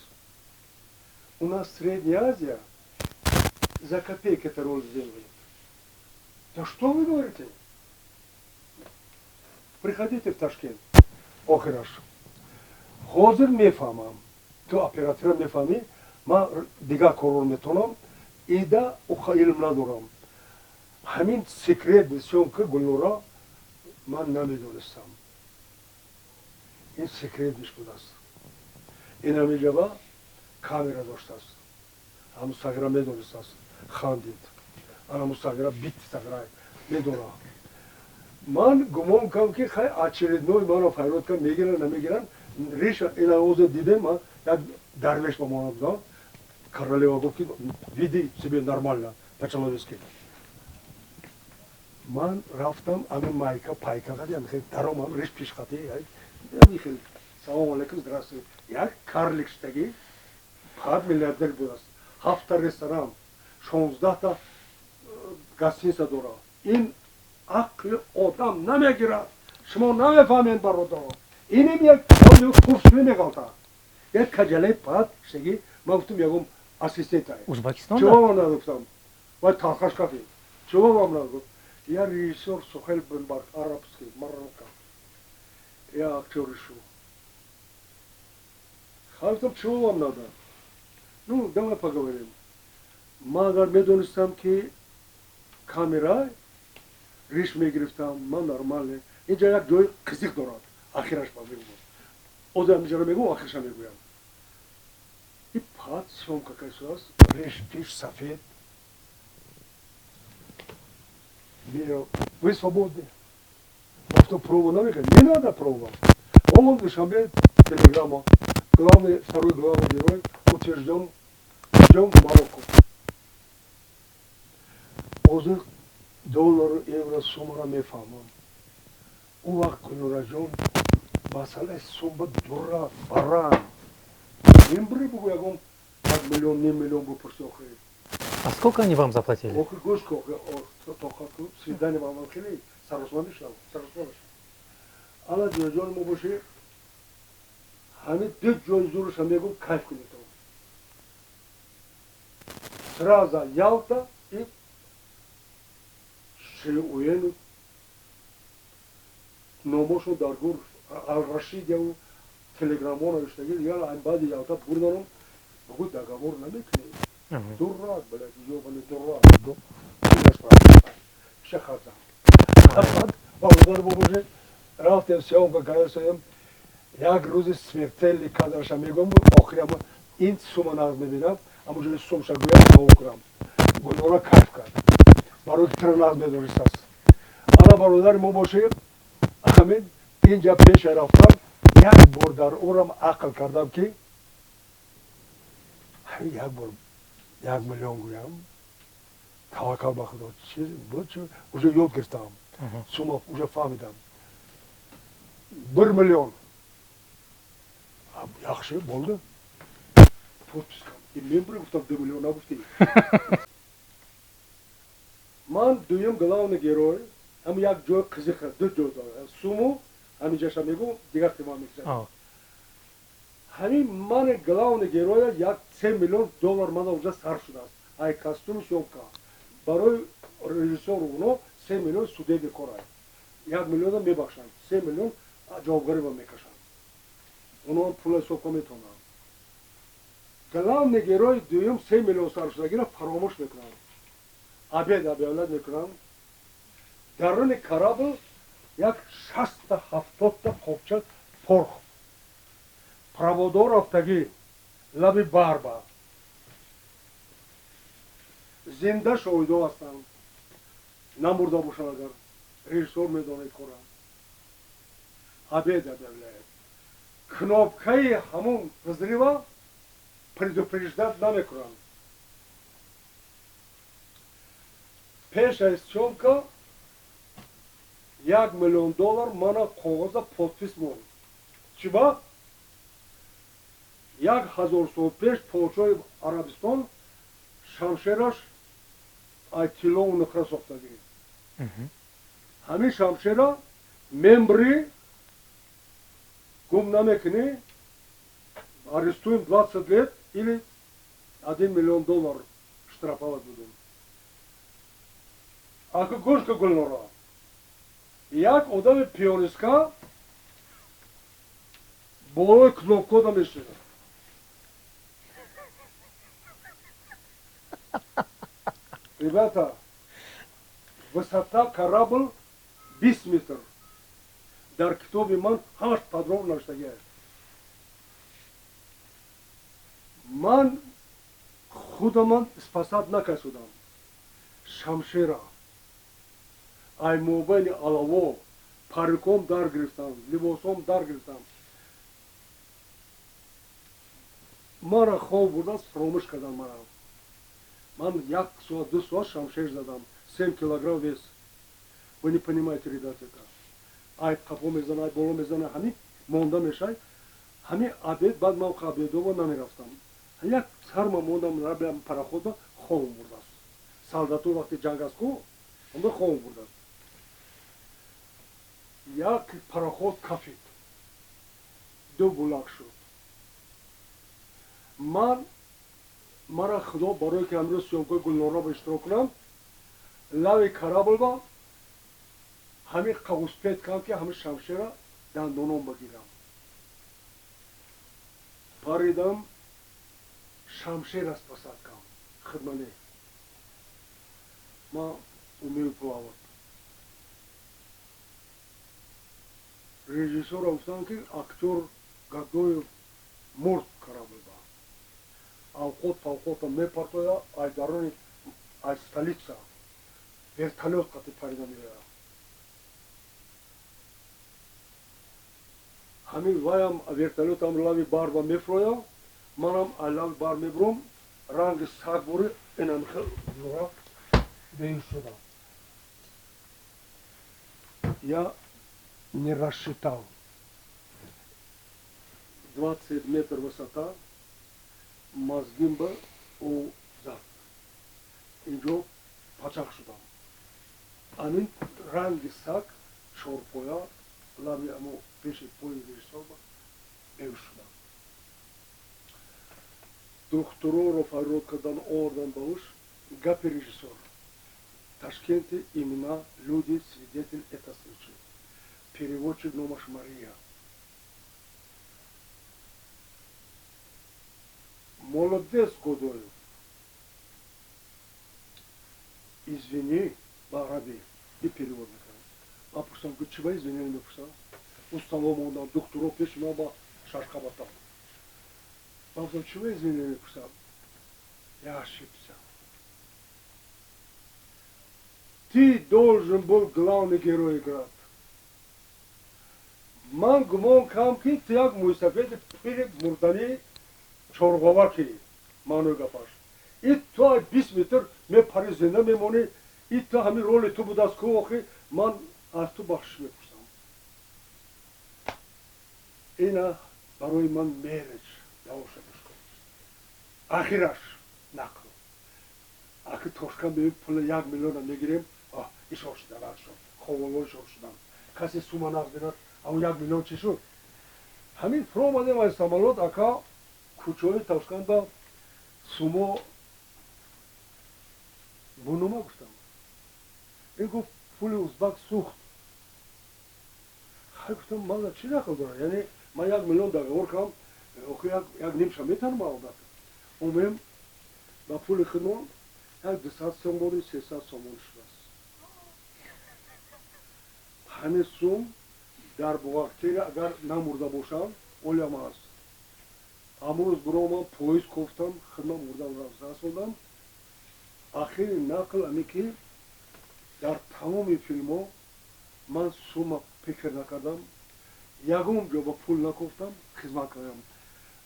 Speaker 2: У нас Средняя Азия за копейки эту роль сделает. Да что вы говорите? Приходите в Ташкент. Охираш. Ҳозир мефаҳмам. Ту оператора мефаҳмӣ, ман дигар корро метавонам, ида уха илм надорам. Ҳамин секретный съёмка Гулнора ман намедонистам. Ин секретниш будааст. Ин ҳаминҷаба камера доштааст. Ҳамун сағира медонистааст. Хандид. Ана сағира битти сағира медонам. Ман гумон кардам ки хай очередной маро файрод кардам, мегиранд, намегиранд. Риша ина озе дидем, ман як дарвеш ба монанд будам. Королева гуфт ки веди себе нормально, по-человечески. Ман рафтам, ами майка пайка қати, ами хел даромам, риш пиш қати, ами хел салом алейкум, здравствуй. Як карлик штаги, фақат миллиардер будааст. 7 ресторан, 16та гостиница дорад. Ин ақли одам намегирад. Шумо намефаҳмед, бародаро. Иним як курс намеғалта. Як каҷалаи пат штаги, ман гуфтам ягон ассистента.
Speaker 1: Узбекистон?
Speaker 2: Чего вам надо, гуфтам? Вай талхаш кафи. Чего вам надо? Я режиссер Сухель Бенбарк, арабский, Марокко. Я актер решу. Гуфтам, чего вам надо? Ну, давай поговорим. Ман агар медонистам, ки камера риш мегирифтам, ман нормале. Инҷа як ҷои қизиқ дорад. Ахираш ба мегӯям. Озам инҷаро мегӯям, ахирша мегӯям. И пат съёмка кайсуаст, риш пиш сафед. Вы свободны. Что пробу намекает? Не надо проба. Он в Душанбе, телеграмма. Главный, второй главный герой утвержден, ждем в Марокко. Озир доллар, евро, сумра мефаҳмам. Ӯ вақт Гулнораҷон масъалаи сумба дура баран. Ним бри бугу ягон 1 миллион, ним миллион бупурси охир.
Speaker 1: А сколько они вам заплатили?
Speaker 2: Охир гӯш ку, тоқат ку, свидание вам хеле саросма мешавам, саросма мешавам. Ала ҷонаҷони мо боши, ҳамин ду ҷои зуруша мегӯм, кайф кунед. Сразу Ялта и Шиуену номошон дар гур Ал-Рашидяву телеграммо навиштаги, дигар айн баъди Ялта бурданам, бугу договор намекунем. Дурак, блядь, ёбаный дурак. Шахарзам. Бародар бобоже, рафтем съёмка кардем, як рӯзи смертельный кадраша мегӯям, охири ама ин сума нағз мебинам, аммо ҷои сумша гӯям тамом кунам. Гулнора кайф кард. Барои ки тира нағз медонистааст. Ана бародари мо бошем, ҳамин инҷа пеша рафтам, як бор дар умрам ақл кардам, ки ҳамин як бор 1 миллион гӯям, таваккал ба Худо. Чиз буд, уже ёд гирифтам. Сума уже фаҳмидам. 1 миллион. Яхши болды. Подпись кардам. И мен бир гуфтам, 2 миллион нагуфтӣ. Ман дуюм главный герой, ҳам як ҷои қизиқ, ду ҷой дорам. Суму ҳаминҷаша мегӯм, дигар тема мегузарам. Ҳамин мани главный героя як 3 миллион доллар мана уже сар шудааст. Ай костюм съёмка. Барои режиссёру уно 3 миллион судебный кор ай. 1 миллиона мебахшанд, 3 миллион ҷавобгарӣ ба мекашанд. Оно пула ҳисоб метавонанд. Главный герой дуюм 3 миллион сар шудагиро фаромӯш мекунанд. Обед объявлять мекунанд. Даруни корабль як 60-70 қопча порох. Проводо рафтагӣ лаби барба. Зинда шоҳидо ҳастанд. Намурда бошанд агар. Режиссёр медонад кора. Обед объявляет. Кнопкаи ҳамун взрыва предупреждать намекунанд. Пеш аз съёмка 1 миллион доллар мана коғоза подпись монд. Чиба? 1000 сол пеш подшоҳи Арабистон шамшераш ай тиллову нуқра сохтагӣ. Ҳамин шамшера мембри гум намекунӣ, арестуем 20 лет или 1 миллион доллар штрафовать будем. Ака гӯш ка Гулнора. Як одами пиёниска болои кнопкода мешинад. Ребята, высота корабль 20 метр. Дар китоби ман ҳамаш подробно навиштагиаст. Ман худаман спасать накасудам. Шамшера ай мобайни алаво париком дар гирифтам, либосом дар гирифтам. Мара хоб бурдааст, фаромӯш кардам мара. Ман 1 соат, 2 соат шамшер задам, 7 килограмм вес. Вы не понимаете, редакция. Ай қафо мезана, ай боло мезана, ҳами монда мешай. Ҳами обед, баъд ман обедова намерафтам. Як сарма мондам, рабиам парохода хобам бурдааст. Солдату вақти ҷанг аст ку, онда хобам бурдааст. Як пароход кафид. Ду булак шуд. Ман мара Худо барое ки ҳамрӯз съёмкаи Гулнора ба иштирок кунам, лави кораблба ҳамин успеть кардам, ки ҳамин шамшера дандоном багирам. Паридам, шамшера спасать кардам. Хидмане. Ман умею плавать. Режиссёра гуфтам, ки актёр Гадоев мурд кораблба. Авқот фавқота мепартоя, ай дарони ай столица вертолёт қати парида меояд. Ҳамин ваям вертолётам лави барба мефроя, манам ай лави бар мебурам, ранги саг бури инам хел беюш шудам. Я не рассчитал. 20 метр высота, мозгим ба ӯ зад. Инҷо пачақ шудам. Амин ранги саг чорпоя лаби амо пеши пои режиссёр ба беюш шудам. Духтуроро фарёд кардан, овардан ба ҳуш, гапи режиссёр. Ташкенте имена, люди, свидетель это случай. Переводчик номаш Мария. Молодец, Годоев. Извини, ба араби. И перевод мекардам. Ман пурсам, ки чӣ ба извинение мепурсам? Установа мондам, духтуро пеши ман ба шашқабатам. Ман гуфтам, чӣ ба извинение мепурсам? Я ошибся. Ты должен был главный герой играть. Ман гумон кардам, ки ту як мӯйсафеди пири мурданӣ чорғовакӣ, маънои гапаш. И ту ай 20 метр мепари, зинда мемонӣ, и ту ҳамин роли ту будааст ку, охи ман аз ту бахшиш мепурсам. Ина барои ман мереҷ давоша гӯш кун. Ахираш нақл. Аки Тошканд мебинем, пули 1 миллиона мегирем, ишор шудан, ишор, ховоло ишор шудан. Касе сума нақд бинад, аммо 1 миллион чӣ шуд? Ҳамин фуромадем аз самолёт, ака, кӯчаҳои Тошканда сумо бунума гуфтам. Ин гуфт, пули узбак сӯхт. Хай, гуфтам, ман чӣ дахл дорад? Яъне ман 1 миллион договор кардам, охи як нимша метавонам албатта. Омем ба пули худмон як 200 сомони, 300 сомон шудааст. Ҳамин сум дар бухгалтерия агар намурда бошам, олям аст. Амрӯз буромам, поезд кофтам, хидмат мурдам, расондам. Ахири нақл аме, ки дар тамоми филмҳо ман сума фикр накардам, ягон ҷо ба пул накофтам, хизмат кардам.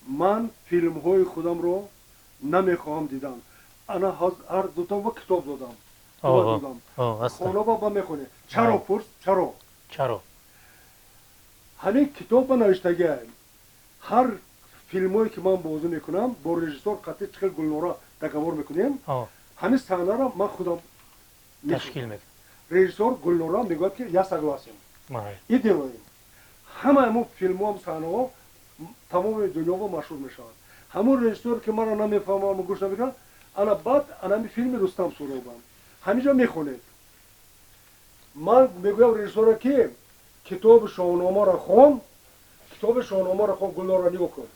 Speaker 2: Ман филмҳои худамро намехоҳам дидан. Ана ҳар дута ба китоб додам, додам, хона ба мехонед. Чаро, пурс, чаро?
Speaker 1: Чаро?
Speaker 2: Ҳамин китоб ба навиштагиам, ҳар филмое ки ман бозӣ мекунам, бо режиссёр қатъи чихел Гулнора договор мекунем, ҳамин саҳнаро ман худам
Speaker 1: ташкил мекунам.
Speaker 2: Режиссёр Гулнора мегӯяд, ки я согласен, и делаем. Ҳамаи мо филмҳоам саҳнаҳо тамоми дунёво машҳур мешавад. Ҳамон режиссёр ки маро намефаҳмам, гӯш намекунад, ана баъд анами филми Рустам Суробам ҳаминҷо мехонед. Ман мегӯям режиссёра, ки китоби Шоҳномаро хон, китоби Шоҳномаро хон, Гулнора, нигоҳ кун.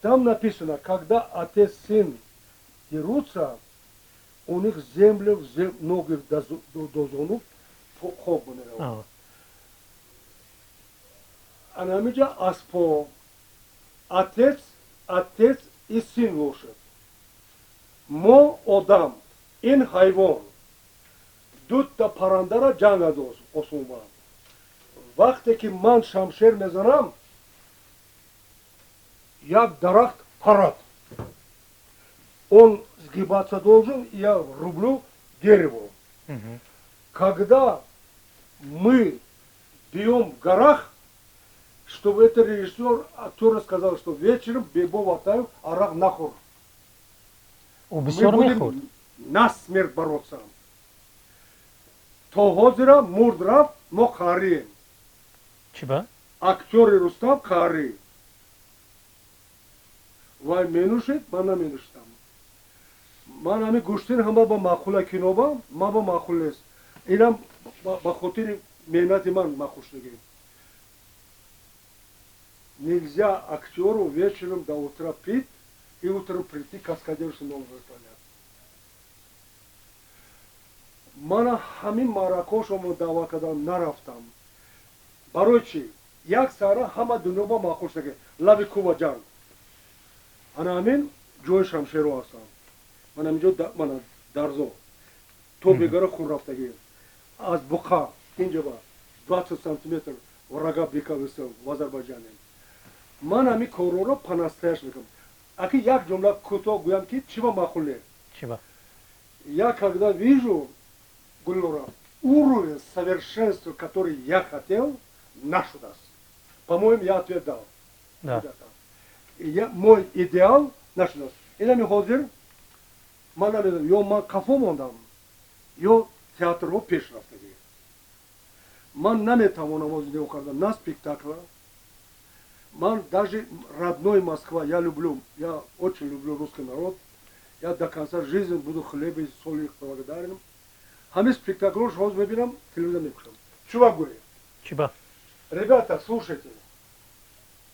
Speaker 2: Там написано, когда отец, сын дерутся, у них землю в ноги до зону хоб меравад. Ана ҳаминҷа аспо отец и сын бошад. Мо одам, ин ҳайвон дута паррандара ҷанг адоз осонба. Вақте ки ман шамшер мезанам, як дарахт парад, он сгибаться должен, я рублю дерево. Когда мы бьем в горах, чтобы это режиссер, актер сказал, что вечером Бебо Ватаев арақ нахӯр.
Speaker 1: Мы
Speaker 2: будем на смерть бороться. То ҳозира мурд, рафт, мо қарием.
Speaker 1: Чиба?
Speaker 2: Актери Рустам қарӣ. Вай менӯшед, ман наменӯшидам. Ман ҳамин гӯштин ҳама ба маъқула киноба, ман ба маъқул нест. Инам ба хотири меҳнати ман маъқул шудагӣ. Нельзя актеру вечером до утра пить и утром прийти каскадершу нового выполнять. Мана ҳамин маъракаҳошомо даъва кардам, нарафтам. Барои чӣ? Як саҳра ҳама дунё ба маъқул шудагӣ. Лаби кӯва ҷанг. Ана ҳамин ҷои шамшеро ҳастам. Ман ҳаминҷо, мана дарзо. То бегара хун рафтагӣ. Аз буқа инҷа ба 20 сантиметр врага бика висел в Азербайджане. Ман ҳамин корҳоро по-настоящему мекунам. Аки як ҷумла кӯтоҳ гӯям, ки чӣ ба маъқул не.
Speaker 1: Чиба?
Speaker 2: Я когда вижу, Гулнора, уровень совершенства, который я хотел, нашудааст. По-моему, я ответ дал.
Speaker 1: Да.
Speaker 2: Я, мой идеал нашудааст. Инами ҳозир ман намедонам, ё ман қафо мондам, ё театрҳо пеш рафтагӣ. Ман наметавонам ҳозир нигоҳ кардан на спектакла. Ман даже родной Москва, я люблю, я очень люблю русский народ. Я до конца жизни буду хлеб и соли благодарен. Ҳамин спектаклҳош ҳозир мебинам, телевизор мекушам. Чува гӯе?
Speaker 1: Чиба?
Speaker 2: Ребята, слушайте.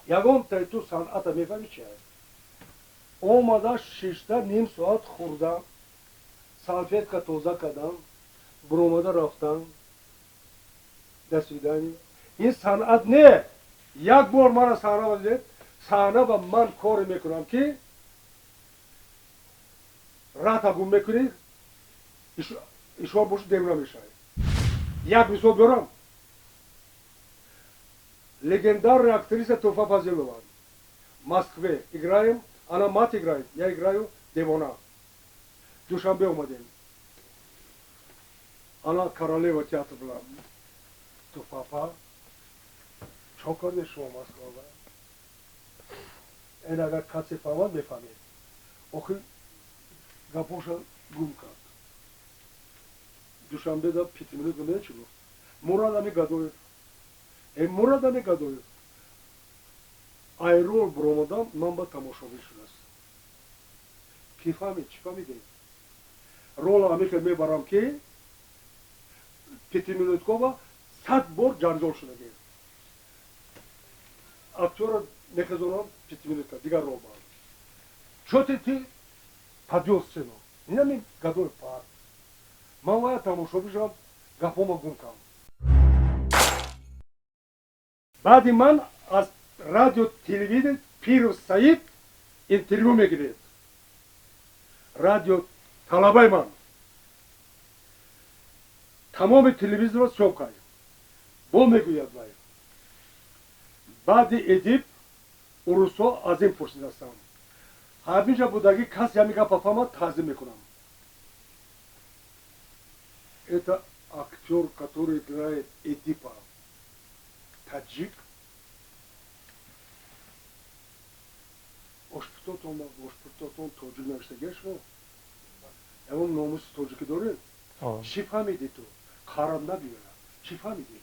Speaker 2: Ягон тайту санъата мефаҳми чи аст? Омада шишта ним соат хӯрда, салфетка тоза кардам, буромада рафтам. До свидания. Ин санъат не. Як бор мана саҳна дидед, саҳна ба ман коре мекунам, ки рата гум мекунӣ, ишор боши, девона мешавӣ. Як мисол биёрам. Легендарная актриса Туфа Фазилова. В Москве играем, она мать играет, я играю девона. Душанбе омадем. Она королева театра была. Туфапа, чо карде шумо Москва? Эн агар касе фаҳмад, мефаҳмед. Охир гапоша гум кард. Душанбе да 5 минут гумеда чӣ гуфт? Мурад ами Гадоев. Э, Мурад ами Гадоев. Айрол буромадам, ман ба тамошобин шудааст. Ки фаҳмид, чӣ фаҳмидем? Рола амихел мебарам, ки пятиминуткова 100 бор ҷанҷол шудагӣ. Актёра мехезонам, пятиминутка, дигар рол барам. Чё ты подвёл сцену? Инами Гадоев пар. Ман вая тамошобин шудам, гапома гум кардам. Баъди ман аз радио телевидение Пиров Саид интервю мегиред. Радио талабаи ман. Тамоми телевизорро съёмка кард. Бо мегӯяд вай. Баъди Эдип урусҳо аз ин пурсидастанд. Ҳаминҷа будагӣ касе ҳамин гапа фаҳмад, таъзим мекунам. Это актер, который играет Эдипа. Таджик. Ошпутотон, ошпутотон тоҷик навиштагия шумо? Ягон номуси тоҷикӣ доред? Чӣ фаҳмидӣ ту? Қараб набиёра. Чӣ фаҳмидӣ?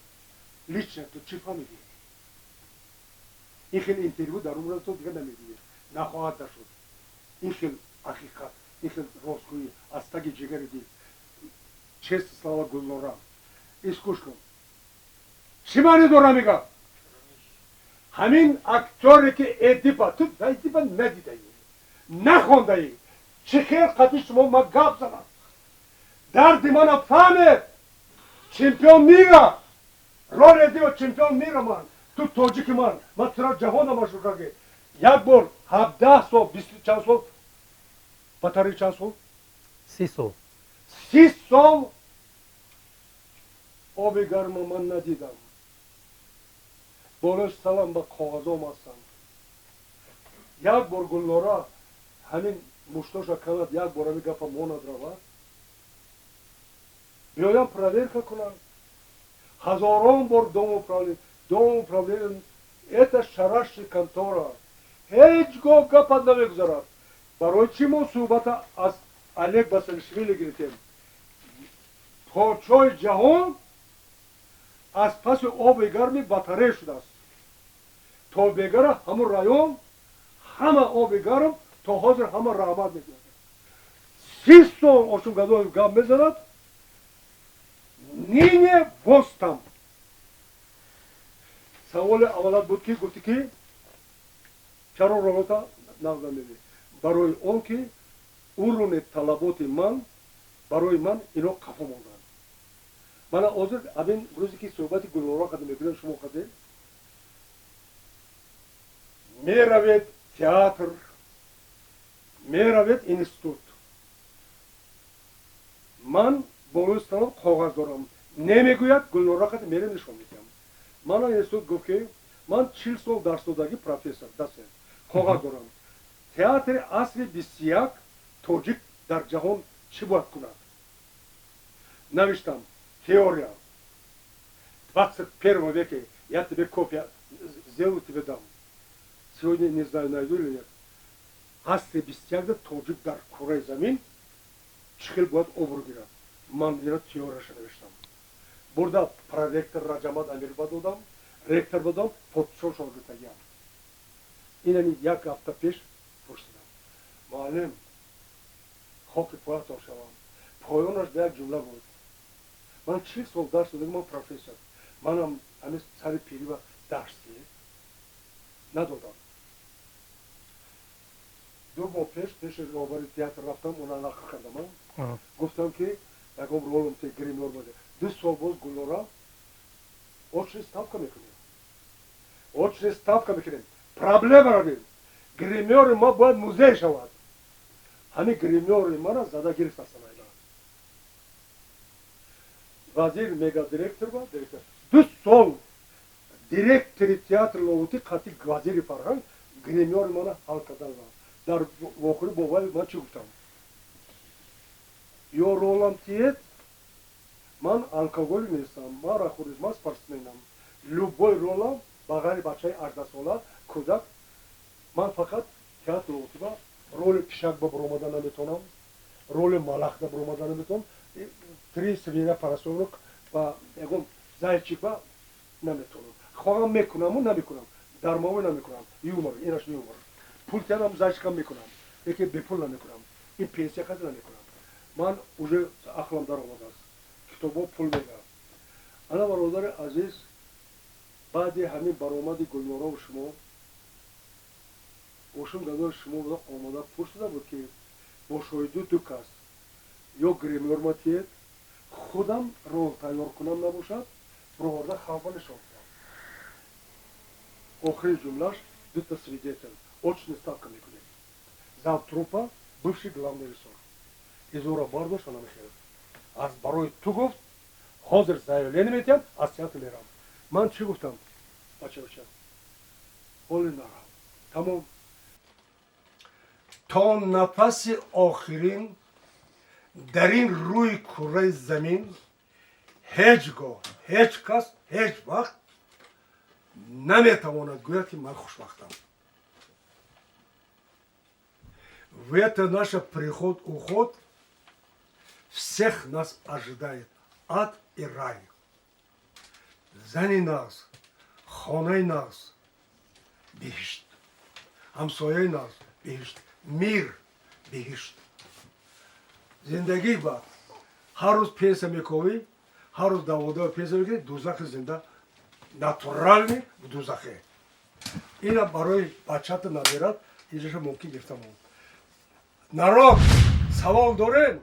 Speaker 2: Лично ту чӣ фаҳмидӣ? Ин хел интервю дар умрат ту дигар намедидӣ. Нахоҳад нашуд. Ин хел ҳақиқат, ин хел ростгӯӣ аз таги ҷигари дил. Честь слава Гулнора. Искуш кун. Чӣ маъне дора мегап? Ҳамин актере ки Эдипа, ту Эдипа надидаӣ, нахондаӣ. Чӣ хел қати шумо ма гап занам? Дарди мана фаҳмед. Чемпион мира. Роли Эдипа, чемпион мира ман. Ту тоҷики ман. Ман тура ҷаҳона машҳур кардӣ. Як бор 17 сол, бисту чанд сол, батареи чанд сол?
Speaker 1: 30 сол.
Speaker 2: 30 сол оби гарма ман надидам. Болои салам ба коғазом ҳастам. Як бор Гулнора ҳамин муштоша канад, як бор ҳамин гапа монад, равад. Биёям, проверка кунанд. Ҳазорон бор дом управление, дом управление, это шараши контора, ҳеҷ гоҳ гапат намегузарад. Барои чӣ мо суҳбата аз Олег Басилашвили гирифтем? Подшоҳи ҷаҳон аз паси оби гарми батарея шудааст. То бегара ҳамун район ҳама оби гарм, то ҳозир ҳама раҳмат мегӯяд. 30 сол Ошум Гадоев гап мезанад, нине востам. Саволи аввалат буд, ки гуфтӣ, ки чаро ролота нағз намебинӣ? Барои он ки уровни талаботи ман, барои ман ино қафо монданд. Мана ҳозир ҳамин рӯзе ки суҳбати Гулнора қадим мекунем, шумо қадим меравед театр, меравед институт, ман болои столам коғаз дорам, немегӯяд, Гулнора қадим мерем, нишон медиҳам. Мана институт гуфт, ки ман 40 сол дарсдодагӣ, профессор, доцент, коғаз дорам: театри асри 21, тоҷик дар ҷаҳон чӣ бояд кунад? Навиштам теория 21 веке. Я тебе копия сделаю, тебе дам сегодня, не знаю, найду или нет. Асри 21 тоҷик дар кураи замин чӣ хел бояд обрӯ гирад? Ман ина теорияша навиштам, бурда проректор Раҷамад Амирба додам, ректор додам, подписҳошон гирифтагиам. Инами як ҳафта пеш пурсидам: «Муаллим, хоки поятон шавам». Поёнаш ба як ҷумла буд: «Ман 40 сол дарс додам, ман профессор, манам ҳамин сари пирива дарс надодам». 2 моҳ пеш пеши роҳбари театр рафтам, она нақл кардам, гуфтам, ки ягон ролам те, гримёр боде. 2 сол боз Гулнора очный ставка мекунем, очный ставка мекунем. Проблема равем, гримёри ма бояд музей шавад. Ҳамин гримёри мара зада гирифтастам. Вазир мега директор ба директор 2 сол директори театр Лоҳутӣ қатъи вазири фарҳанг гримёри мана ҳал кардан. Дар вохӯрӣ бо вай ман чӣ гуфтам? Ё ролам тиед, ман алкоголик нестам, ман рахурис, ман спортсменам, любой ролам ба ғайри бачаи 18сола, кӯдак. Ман фақат театр Лоҳутиба роли пишак ба буромада наметавонам, роли малахда буромада наметавонам, три свинья, поросёнок ва ягон зайчик ба наметавонам. Хоҳам мекунаму намекунам, дармовӣ намекунам. Юмор инаш юмор, пул тиянам, зайчикам мекунам, лекин бепул намекунам, ин пенсия қадр намекунам. Ман уже ақлам даромадааст, китобҳо пул мегӯям. Ана, бародари азиз, баъди ҳамин баромади Гулнорову шумо, Ошум Гадои, шумо омода пурсида буд, ки бо шоҳиду ду кас ё гримёр матиед, худам рол тайёр кунам, набошад, бироварда халқа нишон кунам. Охири ҷумлаш: дута свидетель, очный ставка мекунем, завтрупа, бывший главный режиссер изора бардошт. Ана михел аз барои ту гуфт, ҳозир заявление метиҳам, аз театр мерам. Ман чӣ гуфтам? Бача, бача, ҳоли нарам, тамом. То нафаси охирин дар ин рӯи кураи замин ҳеҷ гоҳ ҳеҷ кас ҳеҷ вақт наметавонад гӯяд, ки ман хушбахтам. В это наш приход уход всех нас ожидает ад и рай. Зани нағз, хонаи нағз, биҳишт, ҳамсояи нағз, биҳишт, мир, биҳишт, зиндагӣ ба ҳар рӯз пенсия мековӣ, ҳар рӯз даводаво пенсия мекунӣ, дузахи зинда, натуральный дузахе. Ина барои бачата наберад, инҷаша мумкин гирифта мон. Народ, савол дорем?